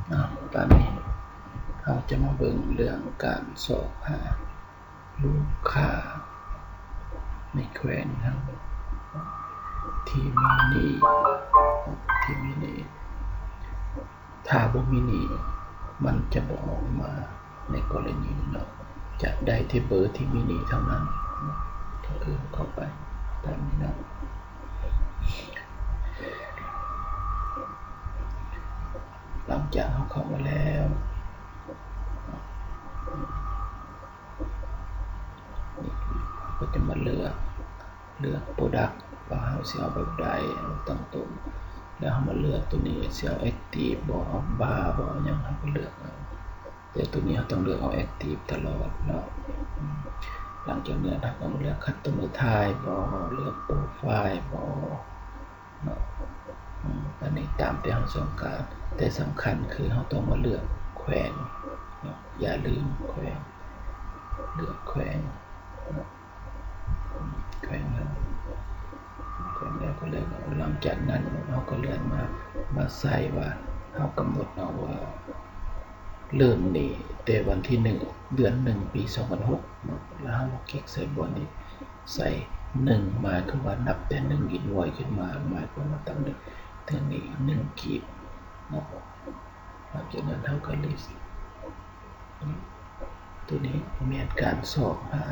ເອົາ ຕອນນີ້ເຮົາຈະມາເບິ່ງເລື່ອງການຊອກຫາລູກຄ້າໃນແຂວງເຮົາທີ່ມີໜີ້ ທີ່ມີໜີ້. ຖ້າບໍ່ມີໜີ້ ມັນຈະບໍ່ອອກມາໃນກໍລະນີນີ້ເນາະ, ຈະໄດ້ແຕ່ເບີທີ່ມີໜີ້ເທົ່ານັ້ນ. ກໍຄືເຂົ້າໄປຕາມນີ້ເນາະ. ຫຼັງຈາກເຮົາເຂົ້າມາແລ້ວ ເຮົາກໍຈະມາເລືອກ ເລືອກ Product ວ່າເຮົາຊິເອົາແບບໃດ, ເອົາຕັ້ງຕົ້ນ ແລ້ວເຮົາມາເລືອກໂຕນີ້ ຊິເອົາ Active ບໍ່ ເອົາ Bar ບໍ່ ເອົາຫຍັງ ເຮົາກໍເລືອກເອົາ. ແຕ່ໂຕນີ້ເຮົາຕ້ອງເລືອກເອົາ Active ຕະຫຼອດເນາະ. ຫຼັງຈາກນັ້ນເຮົາກໍມາເລືອກ Customer Type ບໍ່ ເລືອກ Profile ບໍ່ ເນາະ. ອືມ ອັນນີ້ຕາມທີ່ເຮົາຕ້ອງການ, ແຕ່ສຳຄັນຄືເຮົາຕ້ອງມາເລືອກແຂວງເນາະ, ຢ່າລືມແຂວງ ເລືອກແຂວງເນາະ, ແຂວງເຮົາ ແຂວງໃດກໍເລືອກເອົາ. ຫຼັງຈາກນັ້ນເຮົາກໍເລື່ອນມາ ມາໃສ່ວ່າ ເຮົາກຳນົດເອົາວ່າ ເລີ່ມນີ້ແຕ່ວັນທີໜຶ່ງ ເດືອນໜຶ່ງ ປີສອງພັນຫົກເນາະ, ແລ້ວເຮົາມາຄລິກໃສ່ບ່ອນນີ້ ໃສ່ໜຶ່ງ ໝາຍຄວາມວ່ານັບແຕ່ໜຶ່ງ invoice ຂຶ້ນມາ ໝາຍຄວາມວ່າຕັ້ງແຕ່ເດືອນນີ້ໜຶ່ງກີບເນາະ. ຫຼັງຈາກນັ້ນເຮົາກໍ list ໂຕນີ້ແມ່ນການຊອກຫາ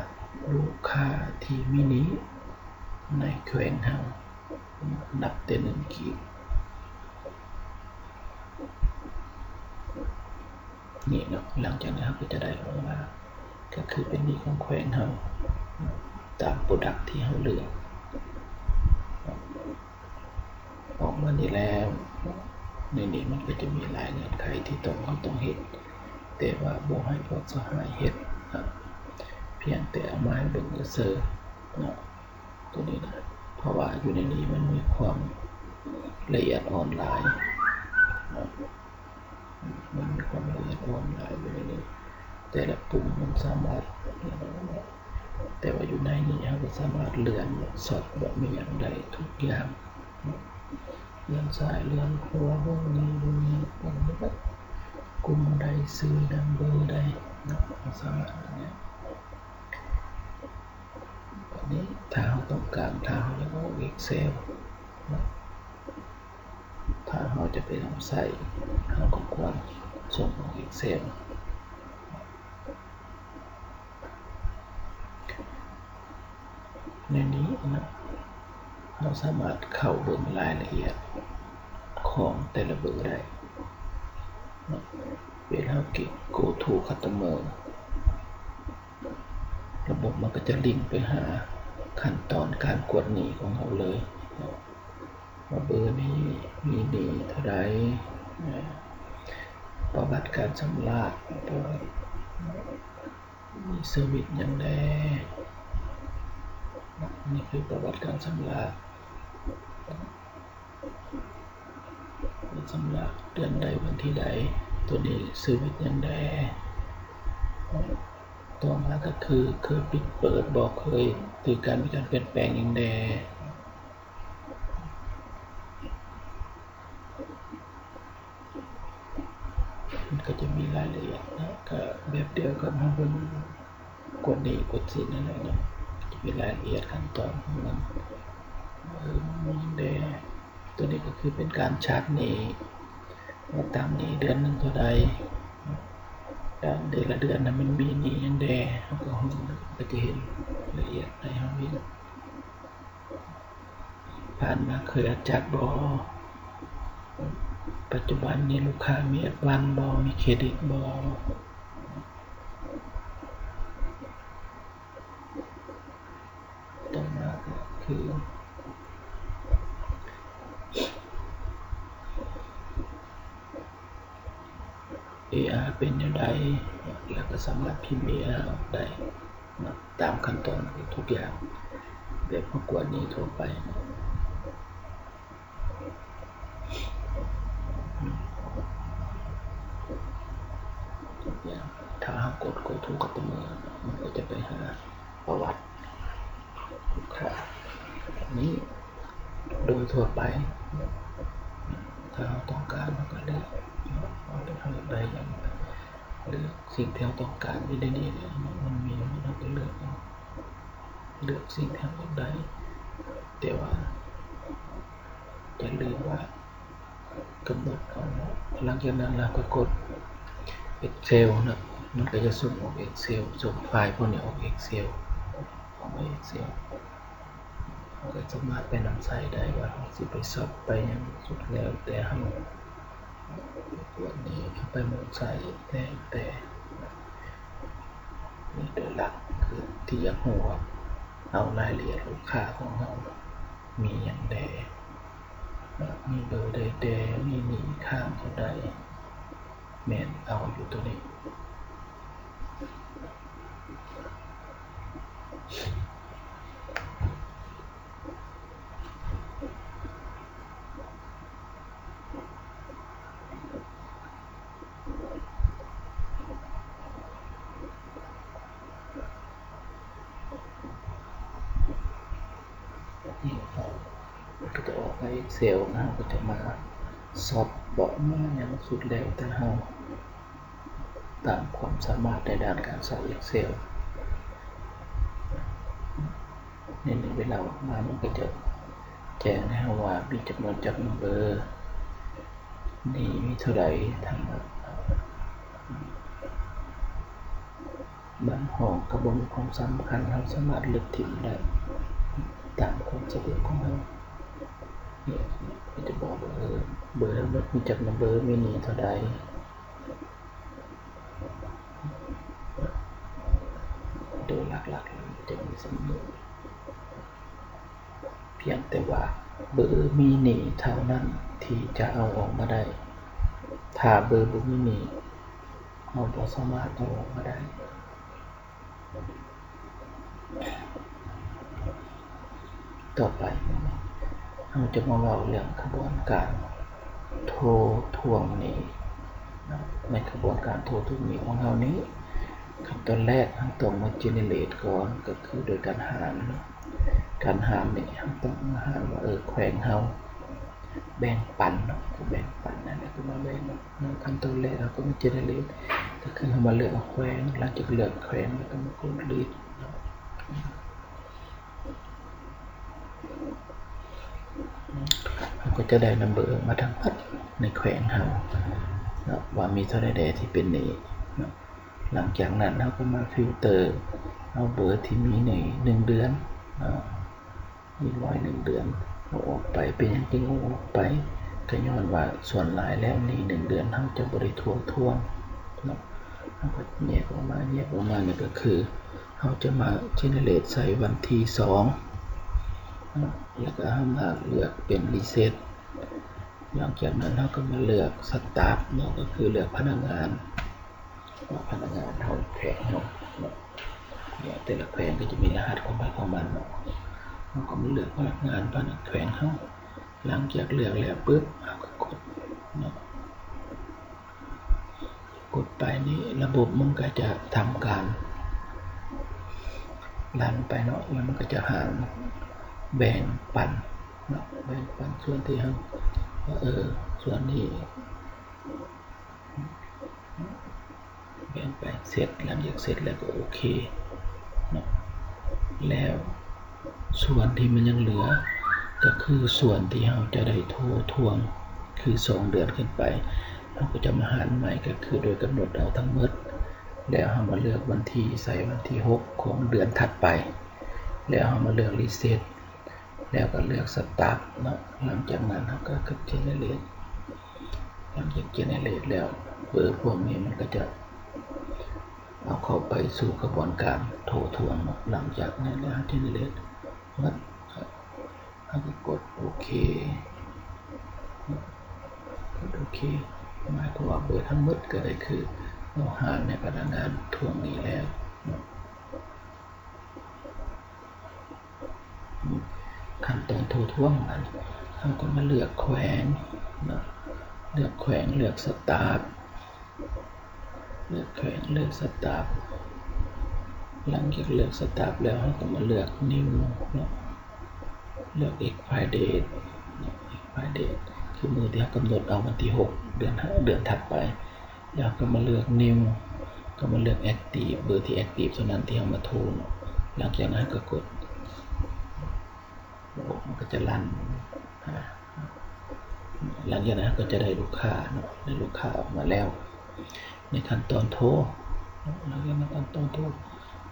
ລູກຄ້າທີ່ມີໜີ້ໃນແຂວງເຮົາ ນັບແຕ່ໜຶ່ງກີບ. ນີ້ເນາະ, ຫຼັງຈາກນັ້ນເຮົາກໍຈະໄດ້ອອກມາ ກໍຄືເປັນໜີ້ຂອງແຂວງເຮົາ ຕາມ Product ທີ່ເຮົາເລືອກ. ອອກມານີ້ແລ້ວ ໃນນີ້ມັນກໍຈະມີຫຼາຍເງື່ອນໄຂທີ່ຕ້ອງ ເຮົາຕ້ອງເຮັດ, ແຕ່ວ່າບໍ່ໃຫ້ພວກສະຫາຍເຮັດ ພຽງແຕ່ເອົາມາໃຫ້ເບິ່ງຊື່ໆເນາະ. ໂຕນີ້ນະ ເພາະວ່າຢູ່ໃນນີ້ມັນມີຄວາມລະອຽດອ່ອນຫຼາຍເນາະ, ມັນມີຄວາມລະອຽດອ່ອນຫຼາຍຢູ່ໃນນີ້. ແຕ່ລະປຸ່ມມັນສາມາດ ແຕ່ວ່າຢູ່ໃນນີ້ເຮົາກໍສາມາດເລື່ອນ ຊອດ ແບບມີຫຍັງໄດ້ທຸກຢ່າງເນາະ, ເລື່ອນຊ້າຍເລື່ອນຂວາ ເບິ່ງນີ້ເບິ່ງນີ້ ເບິ່ງນີ້ ກຸ່ມໃດ ຊື່ຫຍັງ ເບີໃດເນາະ, ເຮົາສາມາດເບິ່ງໄດ້. ບາດນີ້ຖ້າເຮົາຕ້ອງການ ຖ້າເຮົາຢາກອອກ Excel ເນາະ, ຖ້າເຮົາຈະໄປນຳໃຊ້ ເຮົາກໍຄວນສົ່ງອອກ Excel ໃນນີ້ເນາະ, ເຮົາສາມາດເຂົ້າເບິ່ງລາຍລະອຽດຂອງແຕ່ລະເບີໄດ້ເນາະ. ເວລາເຮົາຄລິກ Go to Customer ລະບົບມັນກໍຈະລິງໄປຫາຂັ້ນຕອນການກວດໜີ້ຂອງເຮົາເລີຍເນາະ ວ່າເບີນີ້ມີໜີ້ເທົ່າໃດ, ປະຫວັດການຊຳລະ, ປະຫວັດມີເຊີວິສຫຍັງແດ່. ນີ້ຄືປະຫວັດການຊຳລະ. ຊຳລະເດືອນໃດ ວັນທີໃດ, ໂຕນີ້ເຊີວິສຫຍັງແດ່. ຕໍ່ມາກໍຄື ເຄີຍປິດເປີດບໍ່, ເຄີຍຖືກການມີການປ່ຽນແປງຫຍັງແດ່. ມັນກໍຈະມີລາຍລະອຽດເນາະ, ກໍແບບດຽວກັບເຮົາເບິ່ງກວດໜີ້ກວດສິນນັ້ນແຫຼະເນາະ, ຈະມີລາຍລະອຽດຂັ້ນຕອນຂອງມັນ ເອີ ມີຫຍັງແດ່. ໂຕນີ້ກໍຄືເປັນການຊາດໜີ້ ວ່າຕັ້ງໜີ້ເດືອນໜຶ່ງເທົ່າໃດ, ແຕ່ລະເດືອນນະມັນມີໜີ້ຫຍັງແດ່, ເຮົາກໍຮູ້ ກໍຈະເຫັນລະອຽດໃຫ້ເຮົາເຫັນ. ຜ່ານມາເຄີຍອັດຈັດບໍ່? ປັດຈຸບັນນີ້ລູກຄ້າມີແອັດວານບໍ່? ມີເຄຣດິດບໍ່? ຕໍ່ມາກໍຄື ເອອາ ເປັນແນວໃດ ແລ້ວກໍສາມາດພິມ ເອອາ ອອກໄດ້ເນາະ ຕາມຂັ້ນຕອນທຸກຢ່າງ ແບບເຮົາກວດໜີ້ທົ່ວໄປເນາະ. ທຸກຢ່າງ ຖ້າເຮົາກົດ Go to Customer ມັນກໍຈະໄປຫາປະຫວັດ ລູກຄ້າແບບນີ້ໂດຍທົ່ວໄປ. ຖ້າເຮົາຕ້ອງການ ເຮົາກໍເລືອກເນາະ ເຮົາເລື ເຮົາຢາກໄດ້ຫຍັງ ເລືອກສິ່ງທີ່ເຮົາຕ້ອງການຢູ່ໃນນີ້ ມັນມີ ເຮົາກໍເລືອກເອົາ ເລືອກສິ່ງທີ່ເຮົາຢາກໄດ້ ແຕ່ວ່າຢ່າລືມວ່າກຳນົດເອົາ ຫຼັງຈາກນັ້ນລະກໍກົດ Excel ເນາະ ມັນກໍຈະສົ່ງອອກ Excel ສົ່ງໄຟລ໌ພວກນີ້ອອກ Excel ອອກມາ Excel ເຮົາກໍສາມາດໄປນຳໃຊ້ໄດ້ວ່າເຮົາຊິໄປຊອບໄປຫຍັງ ສຸດແລ້ວແຕ່ເຮົາ ພວກນີ້ເຮົາໄປໝູນໃສ່ແຕ່ ແຕ່ ນີ້ໂດຍຫຼັກຄືທີ່ຢາກຮູ້ວ່າ ເອົາລາຍລະອຽດລູກຄ້າຂອງເຮົາມີຫຍັງແດ່ ມີເບີໃດແດ່ ມີໜີ້ຄ້າງເທົ່າໃດ ແມ່ນເອົາຢູ່ໂຕນີ້. ນີ້ເຮົາກໍຈະອອກມາ Excel ເຮົາກໍຈະມາຊອບເບາະມາຫຍັງ ສຸດແລ້ວແຕ່ເຮົາ ຕາມຄວາມສາມາດໃນດ້ານການຊອບ Excel ໃນເວລາອອກມາ ມັນກໍຈະແຈ້ງໃຫ້ເຮົາວ່າມີຈຳນວນຈັກນຳເບີ ໜີ້ມີເທົ່າໃດ ທັງໝົດ. ບາງຫ້ອງກໍບໍ່ມີຄວາມສຳຄັນ ເຮົາສາມາດເລືອກຖິ້ມໄດ້ຕາມຄວາມສະດວກຂອງເຮົາ. ນີ້ຈະບອກວ່າ ເອີ ເບີທັງໝົດມີຈັກນຳເບີ ມີໜີ້ເທົ່າໃດ ໂດຍຫຼັກໆ ຈະມີສ່ຳນີ້. ພຽງແຕ່ວ່າເບີມີໜີ້ເທົ່ານັ້ນທີ່ຈະເອົາອອກມາໄດ້ ຖ້າເບີບໍ່ມີໜີ້ ເຮົາບໍ່ສາມາດເອົາອອກມາໄດ້. ຕໍ່ໄປ ເຮົາຈະມາເວົ້າເລື່ອງຂະບວນການໂທທວງໜີ້ເນາະ. ໃນຂະບວນການໂທທວງໜີ້ຂອງເຮົານີ້ ຂັ້ນຕອນແລກເຮົາຕ້ອງມາ generate ກ່ອນ ກໍຄືໂດຍການຫານເນາະ. ການຫານນີ້ເຮົາຕ້ອງມາຫານວ່າ ເອີ ແຂວງເຮົາແບ່ງປັນເນາະ ແບ່ງປັນນັ້ນກໍມາແບ່ງເນາະ. ຂັ້ນຕອນແລກເຮົາກໍມາ generate ກໍຄືເຮົາມາເລືອກເອົາແຂວງ ຫຼັງຈາກເລືອກແຂວງແລ້ວກໍມາກົດ list ເນາະ. ເຮົາກໍຈະໄດ້ນຳເບີມາທັງໝົດໃນແຂວງເຮົາເນາະ ວ່າມີເທົ່າໃດແດ່ທີ່ເປັນໜີ້ເນາະ. ຫຼັງຈາກນັ້ນເຮົາກໍມາ filter ເອົາເບີທີ່ມີໜີ້ໜຶ່ງເດືອນເນາະ ມີໜີ້ໜຶ່ງເດືອນເອົາອອກໄປ. ເປັນຫຍັງຈຶ່ງເອົາອອກໄປ? ກໍຍ້ອນວ່າສ່ວນຫຼາຍແລ້ວໜີ້ໜຶ່ງເດືອນເຮົາຈະບໍ່ໄດ້ໂທທວງເນາະ. ເຮົາກໍແຍກອອກມາ ແຍກອອກມານີ້ກໍຄື ເຮົາຈະມາ generate ໃສ່ວັນທີສອງເນາະ ແລ້ວກໍເຮົາມາເລືອກເປັນ reset. ຫຼັງຈາກນັ້ນເຮົາກໍມາເລືອກ staff ເນາະ ກໍຄືເລືອກພະນັກງານ ວ່າພະນັກງານເຮົາ ແຂວງເຮົາເນາະ ແຕ່ລະແຂວງກໍຈະມີລະຫັດຂອງໃຜຂອງມັນເນາະ. ເຮົາກໍມາເລືອກພະນັກງານ ພະນັກ ແຂວງເຮົາ. ຫຼັງຈາກເລືອກແລ້ວປຶບ ເຮົາກໍກົດເນາະ. ກົດໄປນີ້ ລະບົບມັນກໍຈະທຳການຣັນໄປເນາະ ແລ້ວມັນກໍຈະຫານ ແບ່ງປັນເນາະ ແບ່ງປັນສ່ວນທີ່ເຮົາ ເອີ ສ່ວນນີ້ ແບ່ງໄປເສັດ. ຫຼັງຈາກເສັດແລ້ວກໍໂອເຄເນາະ ແລ້ວ ສ່ວນທີ່ມັນຍັງເຫຼືອ ກໍຄືສ່ວນທີ່ເຮົາຈະໄດ້ໂທທວງ ຄືສອງເດືອນຂຶ້ນໄປ ເຮົາກໍຈະມາຫານໃໝ່ ກໍຄືໂດຍກຳນົດເອົາທັງໝົດ ແລ້ວເຮົາມາເລືອກວັນທີ ໃສ່ວັນທີຫົກຂອງເດືອນຖັດໄປ ແລ້ວເຮົາມາເລືອກ reset ແລ້ວກໍເລືອກ staff ເນາະ. ຫຼັງຈາກນັ້ນເຮົາກໍ generate ຫຼັງຈາກ generate ແລ້ວ ເບີພວກນີ້ມັນກໍຈະ ເອົາເຂົ້າໄປສູ່ຂະບວນການໂທທວງເນາະ. ຫຼັງຈາກນັ້ນແລ້ວ ເຮົາ generate ໝົດ ເຮົາກໍກົດໂອເຄ ກົດໂອເຄ ໝາຍຄວາມວ່າເບີທັງໝົດກໍໄດ້ຄືເຮົາຫານໃຫ້ພະນັກງານທວງໜີ້ແລ້ວເນາະ. ຂັ້ນຕອນໂທທວງນັ້ນ ເຮົາກໍມາເລືອກແຂວງເນາະ ເລືອກແຂວງ ເລືອກ staff ເລືອກແຂວງ ເລືອກ staff. ຫຼັງຈາກເລືອກ staff ແລ້ວ ເຮົາກໍມາເລືອກ new ເນາະ ເລືອກ expire date ເນາະ expire date ຄືມື້ທີ່ເຮົາກຳນົດເອົາ ວັນທີຫົກ ເດືອນຫ້າ ເດືອນຖັດໄປ. ແລ້ວເຮົາກໍມາເລືອກ New ກໍມາເລືອກ Active ເບີທີ່ Active ເທົ່ານັ້ນທີ່ເຮົາມາໂທເນາະ. ຫຼັງຈາກນັ້ນເຮົາກໍກົດ ໂອ້ ມັນກໍຈະລັນຫາ ຫຼັງຈາກນັ້ນເຮົາກໍຈະໄດ້ລູກຄ້າເນາະ ໄດ້ລູກຄ້າອອກມາແລ້ວ. ໃນຂັ້ນຕອນໂທເນາະ ຫຼັງຈາກນັ້ນຂັ້ນຕອນໂທ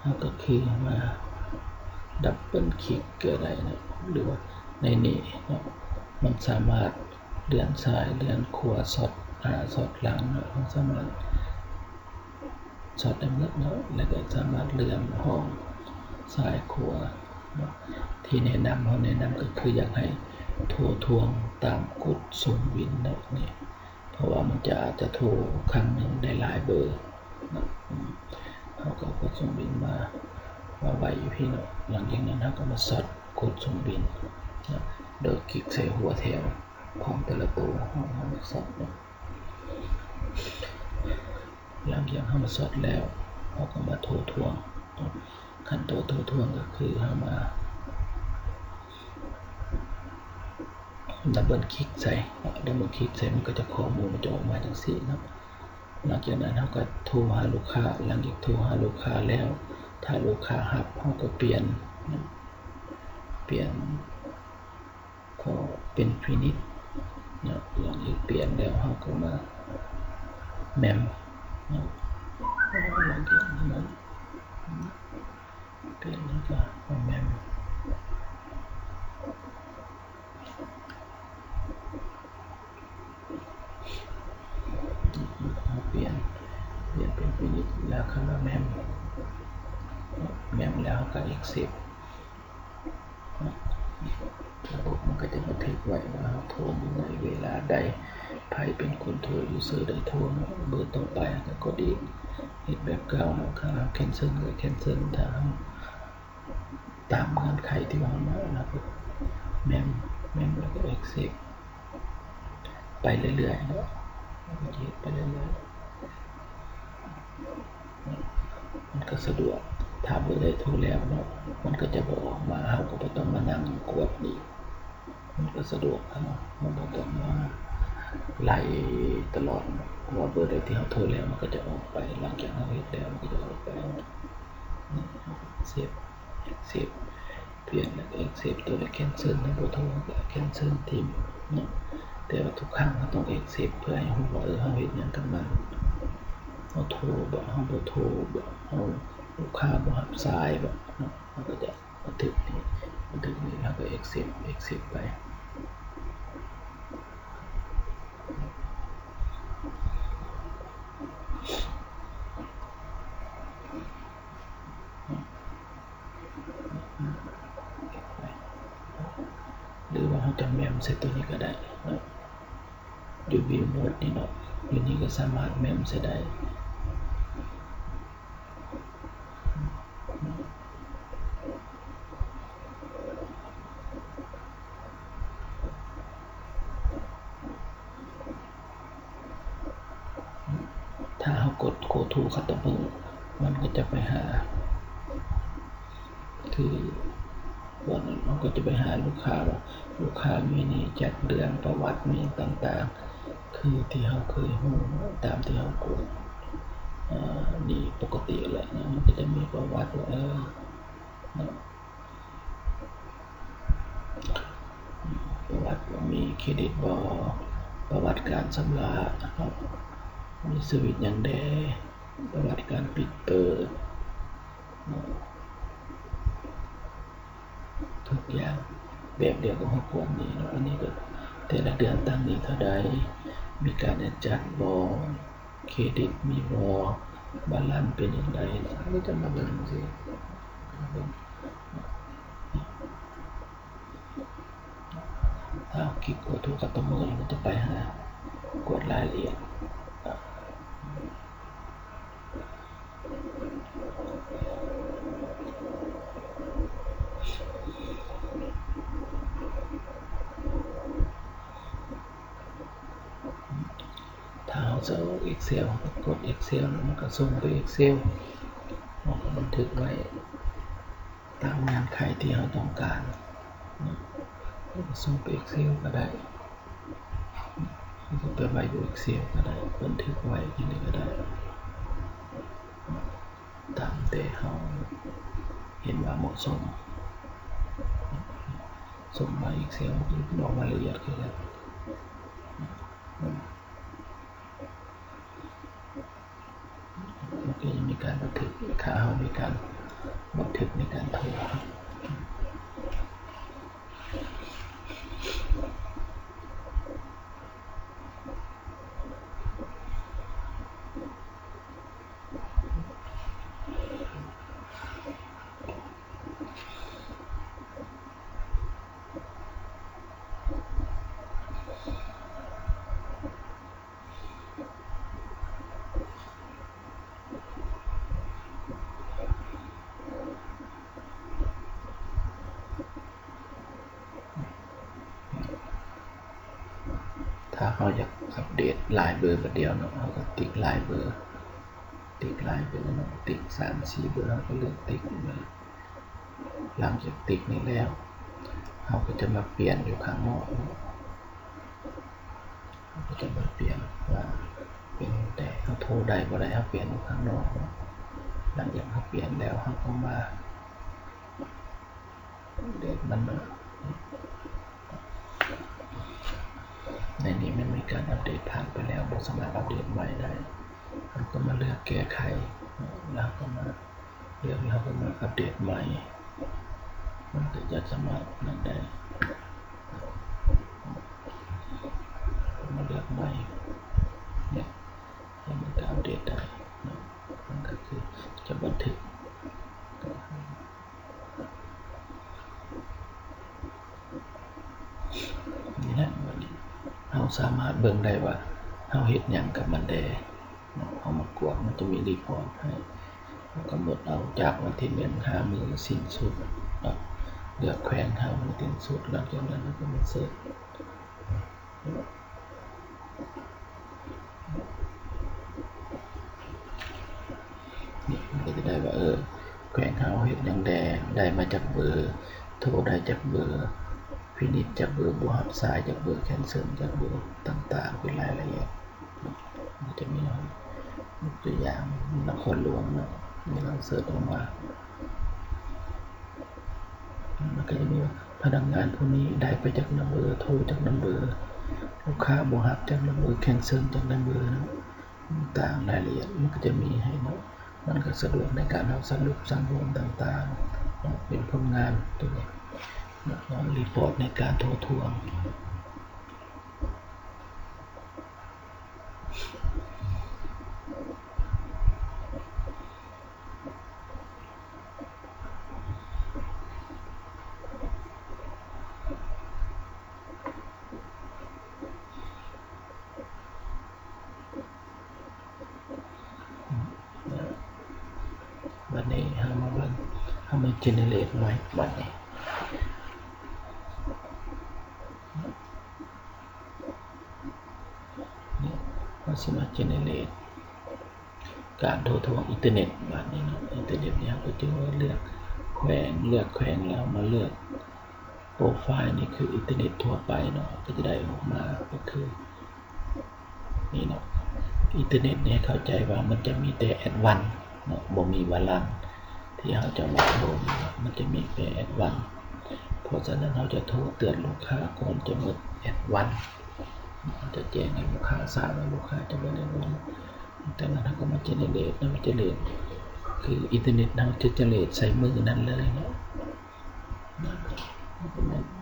ເຮົາກໍຄືມາດັບເບິນຄລິກກໍໄດ້ເນາະ ຫຼືວ່າໃນນີ້ເນາະ ມັນສາມາດເລື່ອນຊ້າຍເລື່ອນຂວາ ສອດໜ້າສອດຫຼັງເນາະ ເຮົາສາມາດສອດໄດ້ໝົດເນາະ ແລ້ວກໍສາມາດເລື່ອນຫ້ອງຊ້າຍຂວາເນາະ. ທີ່ແນະນຳ ເຮົາແນະນຳກໍຄືຢາກໃຫ້ໂທທວງຕາມກົດສົ່ງບິນເນາະ ນີ້ ເພາະວ່າມັນຈະ ອາດຈະໂທຄັ້ງໜຶ່ງໄດ້ຫຼາຍເບີເນາະ. ເຮົາກໍເອົາກົດສົ່ງບິນມາ ມາໄວ້ຢູ່ພີ້ເນາະ. ຫຼັງຈາກນັ້ນເຮົາກໍມາສອດກົດສົ່ງບິນເນາະ ໂດຍຄລິກໃສ່ຫົວແຖວຂອງແຕ່ລະໂຕ ເຮົາ ເຮົາມາສອດເນາະ. ຫຼັງຈາກເຮົາມາສອດແລ້ວ ເຮົາກໍມາໂທທວງເນາະ. ຂັ້ນຕອນໂທທວງກໍຄືເຮົາມາ ດັບເບິນຄລິກໃສ່ເນາະ ດັບເບິນຄລິກໃສ່ ມັນກໍຈະ ຂໍ້ມູນມັນຈະອອກມາຈັ່ງຊີ້ເນາະ. ຫຼັງຈາກນັ້ນເຮົາກໍໂທຫາລູກຄ້າ ຫຼັງຈາກໂທຫາລູກຄ້າແລ້ວ ຖ້າລູກຄ້າຮັບ ເຮົາກໍປ່ຽນເນາະ ປ່ຽນ ກໍເປັນ Finish ເນາະ. ຫຼັງຈາກປ່ຽນແລ້ວ ເຮົາກໍມາ Mem ເນາະ ຫຼັງຈາກນັ້ນ ປ່ຽນແລ້ວກໍມາ Mem ເຮົາປ່ຽນ ປ່ຽນເປັນ Finish ແລ້ວເຂົ້າມາ Mem Mem ແລ້ວເຮົາກໍ Accept ລະບົບມັນກໍຈະບັນທຶກໄວ້ວ່າເຮົາໂທຢູ່ໃນເວລາໃດ ໃຜເປັນຄົນໂທ User ໃດໂທເນາະ. ເບີຕໍ່ໄປເຮົາກໍກົດອີກ ເຮັດແບບເກົ່າເນາະ. ຖ້າເຮົາ Cancel ກໍ Cancel ຖ້າເຮົາ ຕາມເງື່ອນໄຂທີ່ວ່າມາ ແລ້ວກໍ Mem Mem ແລ້ວກໍ Accept ໄປເລື້ອຍໆເນາະ ເຮັດໄປເລື້ອຍໆ ມັນກໍສະດວກ. ຖ້າເບີໃດໂທແລ້ວເນາະ ມັນກໍຈະບໍ່ອອກມາ ເຮົາກໍບໍ່ຕ້ອງມານັ່ງກວດອີກ ມັນກໍສະດວກ ເຮົາ ເຮົາບໍ່ຕ້ອງມາໄລ່ຕະຫຼອດເນາະ ເພາະວ່າເບີໃດທີ່ເຮົາໂທແລ້ວ ມັນກໍຈະອອກໄປ ຫຼັງຈາກເຮົາເຮັດແລ້ວ ມັນກໍຈະອອກໄປເນາະ. ເຊບ Accept ປ່ຽນແລ້ວ Accept ຕົວໃດ Cancel ເຮົາບໍ່ໂທ ກໍ Cancel ຖິ້ມເນາະ. ແຕ່ວ່າທຸກຄັ້ງເຮົາຕ້ອງ Accept ເພື່ອໃຫ້ຮູ້ວ່າ ເອີ ເຮົາເຮັດຫຍັງກັບມັນ ເຮົາໂທບໍ່ ເຮົາບໍ່ໂທບໍ່ ເຮົາ ລູກຄ້າບໍ່ຮັບສາຍບໍ່ເນາະ ເຮົາກໍຈະ ບັນທຶກນີ້ ບັນທຶກນີ້ ເຮົາກໍ Accept Accept ໄປ. ຫຼືວ່າເຮົາຈະ Mem ໃສ່ຕົວນີ້ກໍໄດ້ເນາະ ຢູ່ View Mode ນີ້ເນາະ ຢູ່ນີ້ກໍສາມາດ Mem ໃສ່ໄດ້. ຖ້າເຮົາກົດ Go to Customer ມັນກໍຈະໄປຫາ ຄື ບ່ອນນັ້ນເຮົາກໍຈະໄປຫາລູກຄ້າວ່າ ລູກຄ້າມີໜີ້ຈັກເດືອນ ປະຫວັດມີຫຍັງຕ່າງໆ ຄືທີ່ເຮົາເຄີຍຮູ້ ຕາມທີ່ເຮົາກວດ ເອີ ໜີ້ປົກກະຕິແຫຼະເນາະ ມັນກໍຈະມີປະຫວັດວ່າ ເອີ ເນາະ ປະຫວັດວ່າມີເຄຣດິດບໍ່ ປະຫວັດການຊຳລະເນາະ ມີສະວິດຫຍັງແດ່ ປະຫວັດການປິດເປີດເນາະ. ທຸກຢ່າງແບບດຽວກັບເຮົາກວດນີ້ເນາະ. ອັນນີ້ກໍແຕ່ລະເດືອນຕັ້ງໜີ້ເທົ່າໃດ, ມີການແອັດຈັດບໍ່, ເຄຣດິດມີບໍ່, ບາລານເປັນຈັ່ງໃດເນາະ. ເຮົາກໍຈະມາເບິ່ງຈັ່ງຊີ້ ມາເບິ່ງ ຖ້າເຮົາຄລິກ Go to Customer ແລ້ວມັນຈະໄປຫາກວດລາຍລະອຽດ. ຖ້າເຮົາຈະອອກ Excel ເຮົາກໍກົດ Excel ແລ້ວມັນກໍສົ່ງໄປ Excel ເຮົາກໍບັນທຶກໄວ້ຕາມເງື່ອນໄຂທີ່ເຮົາຕ້ອງການເນາະ. ເຮົາກໍສົ່ງໄປ Excel ກໍໄດ້. ເກັບໄວ້ຢູ່ Excel ກໍໄດ້ ບັນທຶກໄວ້ຢູ່ນີ້ກໍໄດ້ ຕາມແຕ່ເຮົາເຫັນວ່າເໝາະສົມ. ສົ່ງມາ Excel ມັນກໍອອກມາລະອຽດຄືກັນ. ມັນກໍຈະມີການບັນທຶກ ຖ້າເຮົາມີການບັນທຶກໃນການໂທ. ຖ້າເຮົາຢາກອັບເດດຫຼາຍເບີບາດດຽວເນາະ ເຮົາກໍຕິກຫຼາຍເບີ ຕິກຫຼາຍເບີເນາະ ຕິກສາມສີ່ເບີ ເຮົາກໍເລືອກຕິກເບີ. ຫຼັງຈາກຕິກນີ້ແລ້ວ ເຮົາກໍຈະມາປ່ຽນຢູ່ຂ້າງນອກເນາະ ເຮົາກໍຈະມາປ່ຽນວ່າເປັນແຕ່ເຮົາໂທໄດ້ບໍ່ໄດ້ ເຮົາປ່ຽນຢູ່ຂ້າງນອກເນາະ. ຫຼັງຈາກເຮົາປ່ຽນແລ້ວ ເຮົາກໍມາ ອັບເດດມັນເນາະ ໃນນີ້ແມ່ນມີການອັບເດດຜ່ານໄປແລ້ວ ບໍ່ສາມາດອັບເດດໃໝ່ໄດ້ ເຮົາກໍມາເລືອກແກ້ໄຂ ແລ້ວເຮົາກໍມາເລືອກ ເຮົາກໍມາອັບເດດໃໝ່ ມັນກໍຈະສາມາດນັ້ນໄດ້ ມາເລືອກໃໝ່ ເນຍ ແລ້ວມັນກໍອັບເດດໄດ້ເນາະ ມັນກໍຄືຈະບັນທຶກ ນີ້ແຫຼະ ບັດນີ້ເຮົາສາມາດເບິ່ງໄດ້ວ່າເຮົາເຮັດຫຍັງກັບມັນແດ່ເນາະ. ເຮົາມາກວດ ມັນຈະມີຣີພອດໃຫ້ ເຮົາກຳນົດເອົາຈາກວັນທີໜຶ່ງຫາມື້ສິ້ນສຸດເນາະ ເລືອກແຂວງເຮົາໃຫ້ສິ້ນສຸດ ຫຼັງຈາກນັ້ນເຮົາກໍມາເສີດ. ນີ້ມັນກໍຈະໄດ້ວ່າ ເອີ ແຂວງເຮົາເຮັດຫຍັງແດ່ ໄດ້ມາຈັກເບີ ໂທໄດ້ຈັກເບີ ພິນິດຈັກເບີ ບໍ່ຮັບສາຍຈັກເບີ ແຄນເຊິນຈັກເບີ ຕ່າງໆ ເປັນລາຍລະອຽດ. ມັນຈະມີ ຍົກຕົວຢ່າງ ນະຄອນຫຼວງເນາະ ນີ້ເຮົາເສີດອອກມາ ມັນກໍຈະມີວ່າ ພະນັກງານຜູ້ນີ້ໄດ້ໄປຈັກນຳເບີ ໂທຈັກນຳເບີ ລູກຄ້າບໍ່ຮັບຈັກນຳເບີ ແຄນເຊິນຈັກນຳເບີ ຕ່າງໆ ລາຍລະອຽດ ມັນກໍຈະມີໃຫ້ເນາະ. ມັນກໍສະດວກໃນການເຮົາສະຫຼຸບສັງລວມຕ່າງໆເນາະ ເປັນຜົນງານຕົວນີ້ເນາະ ຣີພອດໃນການໂທທວງ. ບັດນີ້ເຮົາມາເບິ່ງ ເຮົາມາເຈເນເຣດໃໝ່ບັດນີ້. ເຮົາຊິມາເຈເນເຣດການໂທທວງອິນເຕີເນັດບາດນີ້ເນາະ. ອິນເຕີເນັດນີ້ເຮົາກໍຈະເລືອກແຂວງ ເລືອກແຂວງແລ້ວມາເລືອກໂປຣໄຟລ໌ ນີ້ຄືອິນເຕີເນັດທົ່ວໄປເນາະ ກໍຈະໄດ້ອອກມາກໍຄືນີ້ເນາະ. ອິນເຕີເນັດນີ້ໃຫ້ເຂົ້າໃຈວ່າມັນຈະມີແຕ່ແອັດວານເນາະ ບໍ່ມີວາລານ ທີ່ເຮົາຈະມາໂທນີ້ເນາະ ມັນຈະມີແຕ່ແອັດວານ. ເພາະສະນັ້ນເຮົາຈະໂທເຕືອນລູກຄ້າກ່ອນຈະໝົດແອັດວານ ເຮົາຈະແຈ້ງໃຫ້ລູກຄ້າຊາບວ່າລູກຄ້າຈະໝົດແອັດວານ. ຈາກນັ້ນເຮົາກໍມາເຈເນເຣດເນາະ ເຈເນເຣດຄືອິນເຕີເນັດເຮົາຈະເຈເນເຣດໃສ່ມື້ນັ້ນເລີຍເນາະ.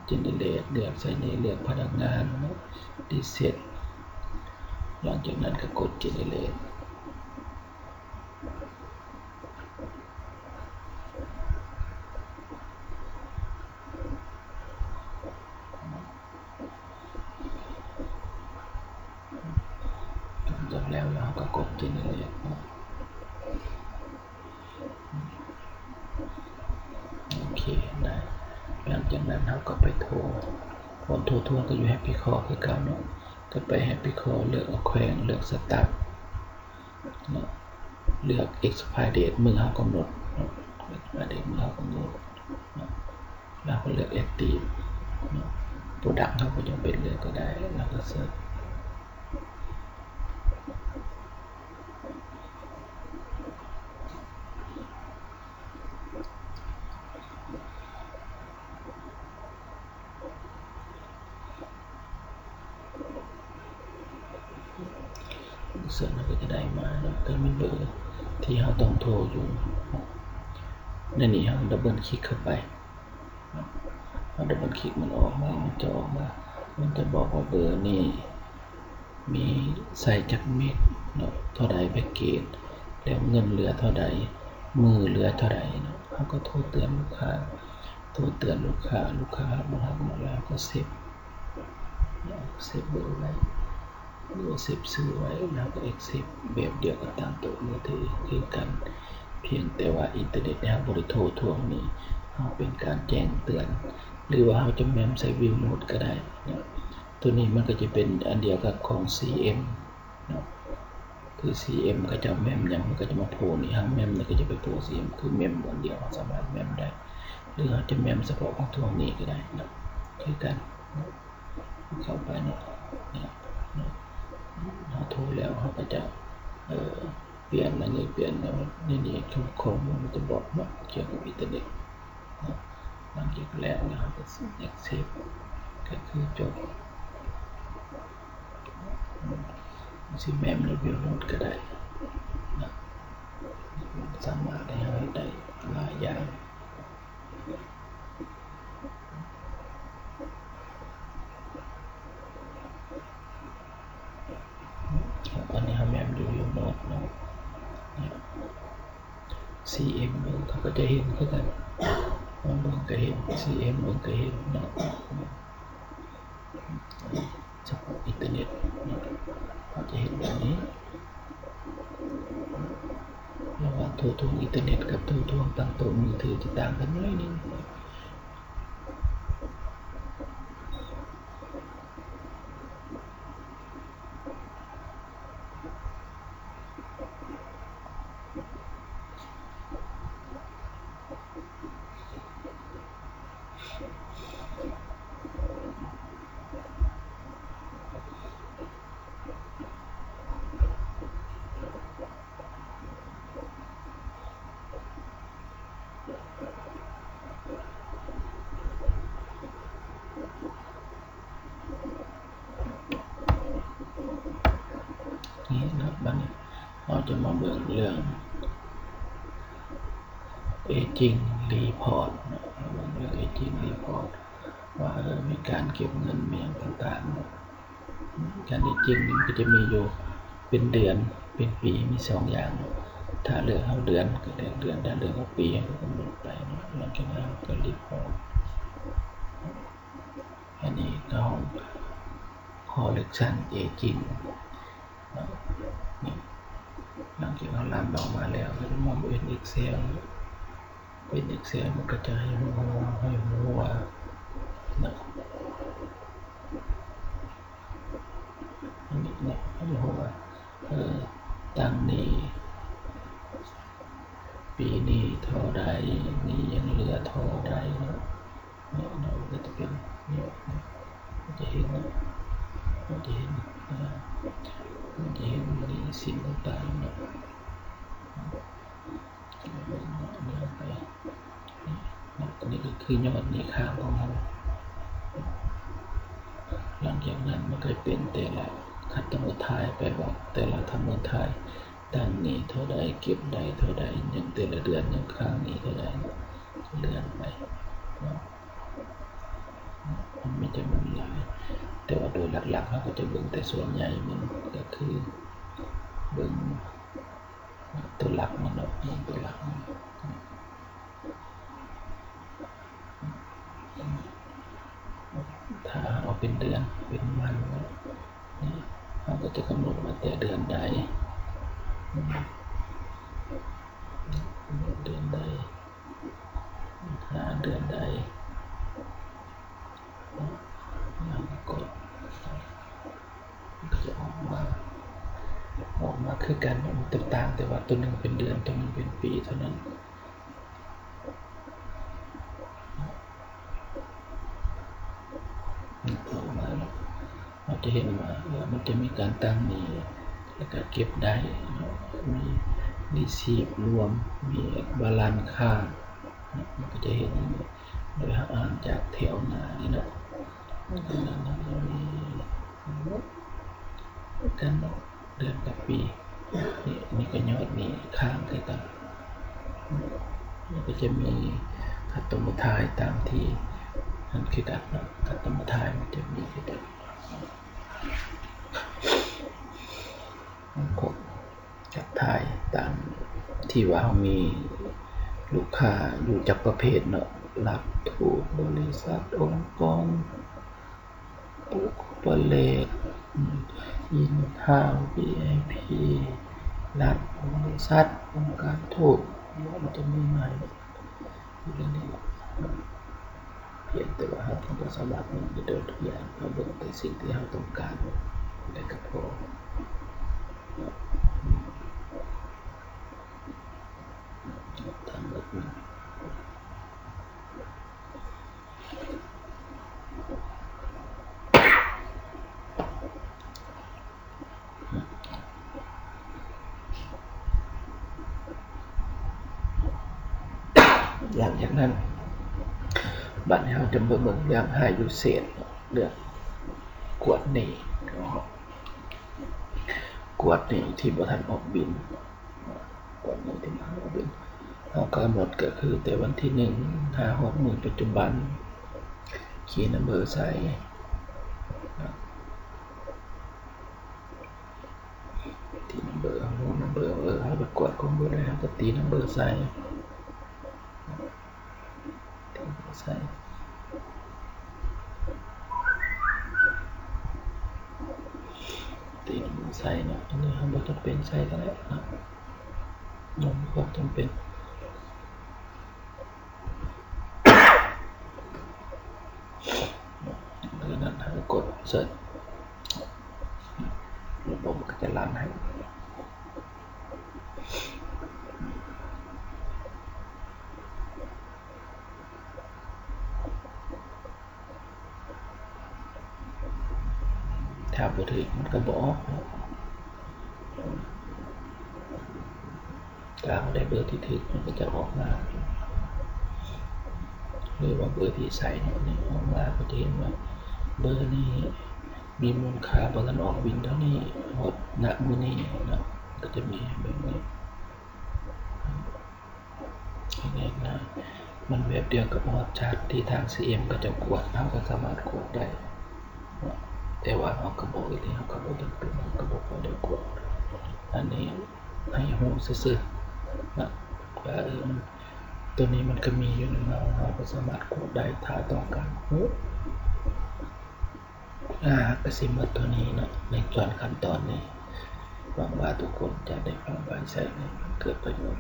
ເຈເນເຣດ ເລືອກໃສ່ນີ້ ເລືອກພະນັກງານເນາະ ຣີເຊັດ ຫຼັງຈາກນັ້ນກໍກົດເຈເນເຣດ. ຈົບແລ້ວ ແລ້ວເຮົາກໍກົດເຈເນເຣດເນາະ. ໂອເຄ ໄດ້. ຫຼັງຈາກນັ້ນເຮົາກໍໄປໂທ ຜົນໂທທວງກໍຢູ່ແຮັບປີ້ຄໍຄືເກົ່າເນາະ. ກໍໄປແຮັບປີ້ຄໍ ເລືອກເອົາແຂວງ ເລືອກສະຕັບເນາະ ເລືອກເອັກສະໄພເດດ ມື້ເຮົາກຳນົດເນາະ ເອັກສະໄພເດດ ມື້ເຮົາກຳນົດເນາະ. ແລ້ວກໍເລືອກແອັກຕີບເນາະ ໂປຣດັກເຮົາບໍ່ຈຳເປັນເລືອກກໍໄດ້ ແລ້ວກໍເສີດ. ເຊິ່ງເຮົາກໍຈະໄດ້ມາເນາະ ກໍມີເບີທີ່ເຮົາຕ້ອງໂທຢູ່. ໃນນີ້ເຮົາດັບເບິນຄລິກເຂົ້າໄປເນາະ ເຮົາດັບເບິນຄລິກມັນອອກມາ ມັນຈະອອກມາ ມັນຈະບອກວ່າເບີນີ້ມີໃຊ້ຈັກເມັດເນາະ ເທົ່າໃດແພັກເກດ ແລ້ວເງິນເຫຼືອເທົ່າໃດ ມື້ເຫຼືອເທົ່າໃດເນາະ. ເຮົາກໍໂທເຕືອນລູກຄ້າ ໂທເຕືອນລູກຄ້າ ລູກຄ້າຮັບບໍ່ຮັບເນາະ ແລ້ວເຮົາກໍເຊບ ເຊບເບີໄວ້ ຫຼືວ່າເຊບຊື່ໄວ້ ແລ້ວເຮົາກໍເອັກເຊັບ ແບບດຽວກັບຕາມໂຕະມືຖືຄືກັນ ພຽງແຕ່ວ່າອິນເຕີເນັດເຮົາບໍ່ໄດ້ໂທທວງນີ້ ເຮົາເປັນການແຈ້ງເຕືອນ ຫຼືວ່າເຮົາຈະແໝ້ມໃສ່ວິວໂນດກໍໄດ້ເນາະ. ໂຕນີ້ມັນກໍຈະເປັນອັນດຽວກັບຂອງຊີເອັມເນາະ ຄືຊີເອັມເຂົາເຈົ້າແໝ້ມຫຍັງ ມັນກໍຈະມາໂພນີ້ ເຮົາແໝ້ມນີ້ກໍຈະໄປໂພຊີເອັມ ຄືແໝ້ມອັນດຽວ ເຮົາສາມາດແໝ້ມໄດ້ ຫຼືເຮົາຈະແໝ້ມສະເພາະຂອງພວກນີ້ກໍໄດ້ເນາະ ຄືກັນເນາະ. ເຂົ້າໄປເນາະ ເນາະ ເຮົາໂທແລ້ວ ເຮົາກໍຈະ ເອີ ປ່ຽນອັນນີ້ ປ່ຽນແນວນີ້ ທຸກຂໍ້ມູນມັນຈະບອກເນາະ ກ່ຽວກັບອິນເຕີເນັດເນາະ. ຫຼັງຈາກແລ້ວເຮົາກໍເອັກເຊັບ ກໍຄືຈົບ ຊິແໝ້ມໃນວິວໂນດກໍໄດ້ເນາະ ສາມາດໃຫ້ເຮົາເຮັດໄດ້ຫຼາຍຢ່າງ. ຕອນນີ້ເຮົາແມ່ນຢູ່ ຢູ່ໂນດເນາະ ຊີເອັມເບິ່ງເຂົາກໍຈະເຫັນຄືກັນ ເບິ່ງກໍເຫັນ ຊີເອັມເບິ່ງກໍເຫັນເນາະ. ສະເພາະອິນເຕີເນັດເນາະ ເຮົາຈະເຫັນແບບນີ້ ລະຫວ່າງໂທທວງອິນເຕີເນັດກັບໂທທວງຕັ້ງໂຕະມືຖືຈະຕ່າງກັນໜ້ອຍໜຶ່ງ. ນີ້ເນາະ ບາດນີ້ເຮົາຈະມາເບິ່ງເລື່ອງເອຈິງຣີພອດເນາະ ເບິ່ງເລື່ອງເອຈິງຣີພອດ ວ່າ ເອີ ມີການເກັບເງິນ ມີຫຍັງຕ່າງໆເນາະ. ການເອຈິງນີ້ມັນກໍຈະມີຢູ່ເປັນເດືອນ ເປັນປີ ມີສອງຢ່າງເນາະ. ຖ້າເລືອກເອົາເດືອນ ກໍເລືອກເດືອນ ຖ້າເລືອກເອົາປີເຮົາກໍກຳນົດໄປເນາະ. ຫຼັງຈາກນັ້ນເຮົາກໍລີພອດ ອັນນີ້ກໍຫ້ອງຄໍເລັກຊັນເອຈິງເນາະ. ນີ້ ຫຼັງຈາກເຮົາລັນອອກມາແລ້ວ ເຮົາຈະມາເປັນເອັກເຊວ ເປັນເອັກເຊວ ມັນກໍຈະໃຫ້ຮູ້ ໃຫ້ຮູ້ວ່າເນາະ ອັນນີ້ເນາະ ໃຫ້ຮູ້ວ່າ ເອີ ຕັ້ງໜີ້ ປີນີ້ເທົ່າໃດ ໜີ້ຍັງເຫຼືອເທົ່າໃດເນາະ. ເນາະ ເນາະ ມັນກໍຈະເປັນ ເນາະ ເນາະ ມັນຈະເຫັນ ເນາະ ມັນຈະເຫັນ ເອີ ມັນຈະເຫັນໜີ້ສິນຕ່າງໆເນາະ. ເນາະ ເນາະ ອັນນີ້ກໍຄືຍອດໜີ້ຄ້າງຂອງເຮົາ. ຫຼັງຈາກນັ້ນມັນກໍເປັນແຕ່ລະຄັດຕຳຫຼວດທ້າຍ ແປວ່າແຕ່ລະຄຳນວນທ້າຍ ຕັ້ງໜີ້ເທົ່າໃດ ເກັບໄດ້ເທົ່າໃດ ຍັງແຕ່ລະເດືອນຍັງຄ້າງໜີ້ເທົ່າໃດ ເລື່ອນໄປເນາະ. ມັນມີຈຳນວນຫຼາຍ ແຕ່ວ່າໂດຍຫຼັກໆ ເຮົາກໍຈະເບິ່ງແຕ່ສ່ວນໃຫຍ່ມັນກໍຄືເບິ່ງຕົວຫຼັກມັນເນາະ ເບິ່ງຕົວຫຼັກມັນ. ຖ້າເຮົາເອົາເປັນເດືອນ ເປັນວັນເນາະ ເຮົາກໍຈະກຳນົດວ່າແຕ່ເດືອນໃດ ເດືອນໃດ ຫາເດືອນໃດ ແລ້ວກໍກົດ ມັນກໍຈະອອກມາ ອອກມາຄືກັນ ມັນແຕກຕ່າງແຕ່ວ່າໂຕໜຶ່ງເປັນເດືອນ ໂຕໜຶ່ງເປັນປີເທົ່ານັ້ນ. ອອກມາເນາະ ເຮົາຈະເຫັນວ່າ ເອີ ມັນຈະມີການຕັ້ງໜີ້ ແລ້ວກະເກັບໄດ້ເນາະ ມີຣີຊີບລວມ ມີບາລານຄ້າງເນາະ ມັນກໍຈະເຫັນ ໂດຍເຮົາອ່ານຈາກແຖວໜ້ານີ້ເນາະ ກັນເນາະ. ເດືອນກັບປີ. ນີ້ ນີ້ກໍຍອດນີ້ຄ້າງຄືກັນ. ແລ້ວກໍຈະມີຄັດຕອມມາທາຍຕາມທີ່ນັ້ນຄືກັນເນາະ, ຄັດຕອມມາທາຍມັນຈະມີຄືກັນ. ມັນກໍຈັບຖ່າຍຕາມທີ່ວ່າເຮົາມີລູກຄ້າຢູ່ຈັກປະເພດເນາະ, ລັດ, ທູດ, ບໍລິສັດ, ອົງກອນ, ບຸກຄອເປີເຣດ, ອິນທາວ, ວີໄອພີ, ລັດ, ບໍລິສັດ, ອົງການທູດ, ມັນຈະມີມາຢູ່ໃນນີ້. ພຽງແຕ່ວ່າເຮົາກໍບໍ່ສາມາດເບິ່ງໄດ້ເບິດທຸກຢ່າງ, ເຮົາເບິ່ງແຕ່ສິ່ງທີ່ເຮົາຕ້ອງການໄດ້ກໍພໍ. ທັງໝົດນີ້ ຫຼັງຈາກນັ້ນ ບາດນີ້ເຮົາຈະມາເບິ່ງເລື່ອງ High Usage ເນາະ, ເລື່ອງກວດໜີ້ເນາະ, ກວດໜີ້ທີ່ບໍ່ທັນອອກບິນ. ກວດໜີ້ທີ່ບໍ່ທັນອອກບິນ ເຮົາກຳນົດກໍຄືແຕ່ວັນທີໜຶ່ງຫາຮອດມື້ປັດຈຸບັນ key number ໃສ່ key number ເຮົາ roll number ເອີ ເຮົາໄປກວດຄົນບໍ່ໄດ້ ເຮົາກໍຕີ number ໃສ່ ຕີ number ໃສ່ ຕີ number ໃສ່ເນາະ. ອັນນີ້ເຮົາບໍ່ຈຳເປັນໃສ່ກໍໄດ້ເນາະ, ບໍ່ມີຄວາມຈຳເປັນ. ຫຼັງຈາກນັ້ນເຮົາກໍກົດ search ລະບົບກໍຈະລັນໃຫ້. ຖ້າບໍ່ຖືກມັນກໍບໍ່ອອກເນາະ. ຖ້າເຮົາໄດ້ເບີທີ່ຖືກ ມັນກໍຈະອອກມາ ຫຼືວ່າເບີທີ່ໃສ່ເນາະ ນີ້ອອກມາ ເຮົາກໍຈະເຫັນວ່າເບີນີ້ມີມູນຄ່າບໍ່ທັນອອກບິນເທົ່ານີ້ ຮອດນະມື້ນີ້ເນາະ ກໍຈະມີແບບນີ້. ງ່າຍໆ ມັນແບບດຽວກັບຮອດຊາດທີ່ທາງ ຊີເອັມ ເຂົາເຈົ້າກວດ ເຮົາກໍສາມາດກວດໄດ້ເນາະ ແຕ່ວ່າເຮົາກໍບອກອີ່ຫຼີ ເຮົາກໍບໍ່ຈຳເປັນ ເຮົາກໍບໍ່ຄ່ອຍໄດ້ກວດ. ອັນນີ້ໃຫ້ຮູ້ຊື່ໆ ເນາະ ວ່າ ເອີ ມັນ ໂຕນີ້ມັນກໍມີຢູ່ນຳເຮົາ ເຮົາກໍສາມາດກວດໄດ້ ຖ້າຕ້ອງການຮູ້. ອາ ກະຊິໝົດເທົ່ານີ້ເນາະ ໃນສ່ວນຂັ້ນຕອນນີ້. ຫວັງວ່າທຸກຄົນຈະໄດ້ຟັງໄປໃຊ້ໃຫ້ມັນເກີດປະໂຫຍດ.